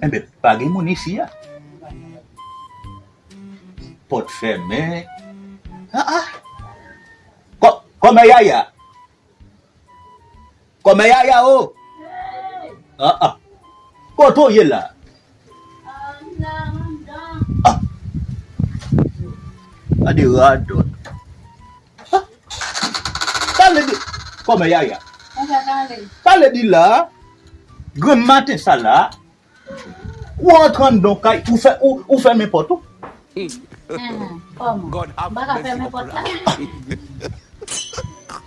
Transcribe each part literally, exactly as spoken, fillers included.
Enben, pa gen moun isi a. Pòt fèmen. Ah, ah. Kò-, kòmè Yaya. Kòmè Yaya o. Ah, ah. Kote w ye la? Ah. Gade radòt. Ah. Pale di. Kòmè Yaya. Pale di la. Granm maten sa la. Ou antre anndan kay, ou fè, ou, ou fèmen pòt ou. Enhen, kòman? M pa ka fèmen pòt la.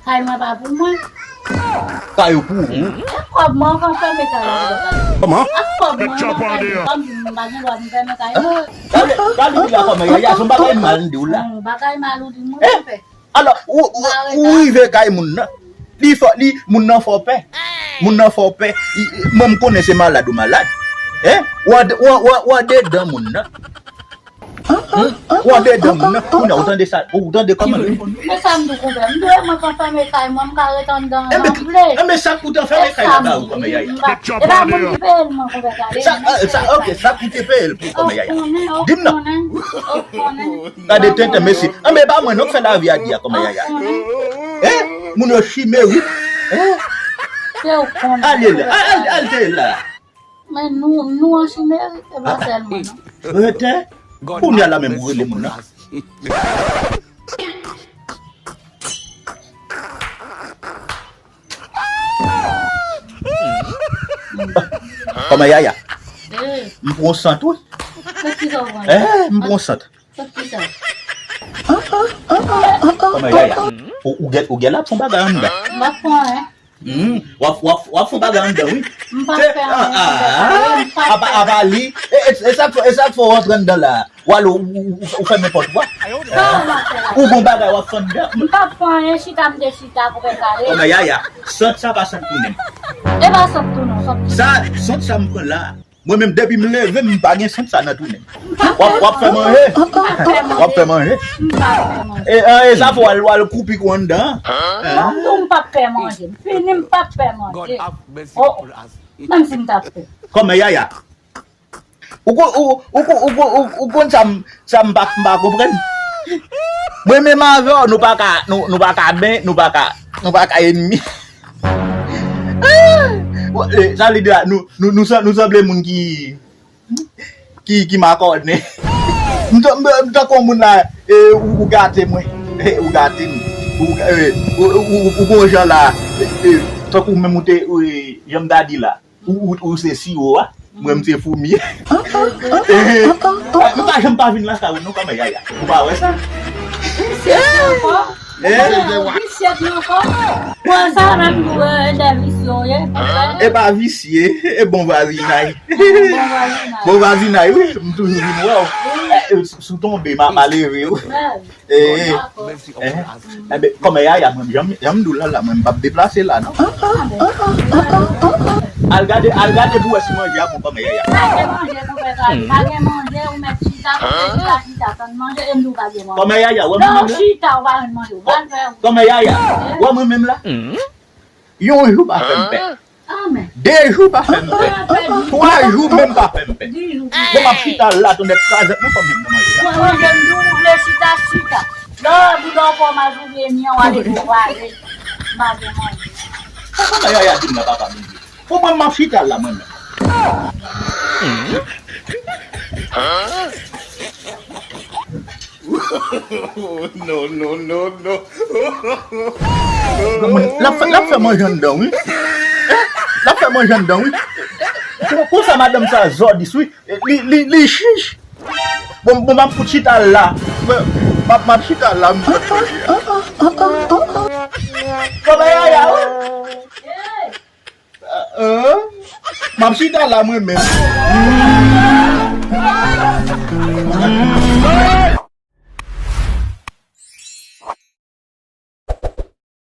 Kay mwen pa pou mwen. Kay ou pou ou. E kòb mwen, ou ka fèmen kay la. Kòman? Ak kòb mwen, ou ka fèmen kay la. Kòm m pa gen dwa pou m fèmen kay la. Gade, gade li la kòman, Yaya, se yon bagay mal m di w la. Yon bagay mal ou di m, mwen fè. Alò, ou, ou, ou rive kay moun nan. Li fò, li, moun nan fè w pè. Moun nan fè w pè. Mwen, m konnen se malad ou malad. Hein? Ou an, ou an, ou an, ou andedan moun nan. Hmm? Ou andedan moun nan. Kounye a, ou tande sa, ou tande kòman li reponn? E sa m di w, konpè. M di w, mwen konn fèmen kay mwen, m ka ret anndan an, jan m vle. Enben, sa k pou te fèmen kay la ba ou, kòmè Yaya? E pa moun ki peye l, mwen, konpè, gade. Sa, sa, ok, sa k pou te peye l pou kòmè Yaya? Di m non. Ou konnen, ou konnen. Gade tenten, mesye. Anben, e pa mwen non k fè lavi a di a kòmè Yaya. Hein? Moun yo chimè, wi. Hein? Se ou konnen. Ale la, al, al te la. Men nou, nou an chimè, e pa sèlman non. Rete. Kounye a la menm ou rele moun nan. Kòmè Yaya. M pran sant, wi. Sot ki sa w pran? Eh, m pran sant. Sot ki sa? Kòmè Yaya. Ou, ou gen, ou gen la pou bagay anndan. M pa pran, hein. Hmm, w ap, w ap, w ap fè bagay anndan, wi. M pa fè anyen, m pa fè anyen, m pa fè anyen. Apa, apa li, e, e, e sa k fè, e sa k fè w rantre anndan la. W al, ou, ou, ou, ou fèmen pòt ou a. Sa w ap fè la? Ou gon bagay w ap fè anndan. M pa fè anyen, chita m te chita pou fè kare. Kòmè Yaya, sant sa pa sant tounen m. E pa sant tounen w, sant ki sa? Sa, sant sa m pran la. Mwen menm, depi m leve, m pa gen sant sa nan tounen m. W ap, w ap fè manje. W ap fè manje. M pa fè manje. E, e, e sa fè w al, w al koupi kou anndan. Hein? Non, m p ap fè manje. M fini, m p ap fè manje. Oh, menm si m t ap fè. Kòmè Yaya. Ou kon, ou, ou, ou, ou, ou, ou konn sa m, sa m pa, m pa konprann. Mwen menm avè w, nou pa ka, nou, nou pa ka ben, nou pa ka, nou pa ka enmi. Ah! Bon, eh, sa vle di la, nou, nou, nou san-, nou sanble moun ki, ki, ki makònen. M tan-, m, m tankou yon moun la, eh, ou, ou gate mwen. Eh, ou gate m. Ou, eh, ou, ou, ou, ou gon jan la, eh, eh, tankou menm ou te, eh, jan m ta di la. Ou, ou, ou se siwo a, mwen m se foumi. Eh, eh, m pa janm pa vin lakay ou non, kòmè Yaya. Ou pa wè sa? Visye ankò. Eh? Visye ankò. Bon, sa menm, eh, de visye w ye. E pa visye, e bon vwazinay. Bon vwazinay. Bon vwazinay, wi, m toujou vin wè w. Eh, eh, si w tonbe, m a, m a leve w. Eh, eh. Enben, kòmè Yaya, mwen, jan m, jan m di w la, la, mwen, m p ap deplase la, non. Al gade, al gade pou wè si manje a bon, kòmè Yaya. Pa gen manje pou fè sa, pa gen manje, ou mèt chita, chita, chita, tann manje, e m di w pa gen manje. Kòmè Yaya, wè mwen menm la. Non, chita, ou pa jwenn manje, ou pa fè. Kòmè Yaya, wè mwen menm la. Yon jou pa fè m pè. Amen. De jou pa fè m pè. Twa jou menm pa fè m pè. Bon, m ap chita la, tou nèt kraze, mwen fò m jwenn manje a. Mwen, mwen, mwen, m di w, ou vle chita, chita. Lè w bouda w fò w mal pou vye myen, w ale pou w ale. M pa gen manje. Sa kòmè Yaya di m nan, papa Bondye? Pou mwen, m ap chita la, mwen menm. Non, non, non, non. Bon, l ap fè, l ap fè manje anndan, wi. L ap fè manje anndan, wi. Kon, konsa madanm sa zòdis, wi. Li, li, li chich. Bon, bon, m ap fout chita la. M, m ap, m ap chita la, m ap fè manje. Kòmè Yaya, wi. Hein? M ap chita la mwen menm.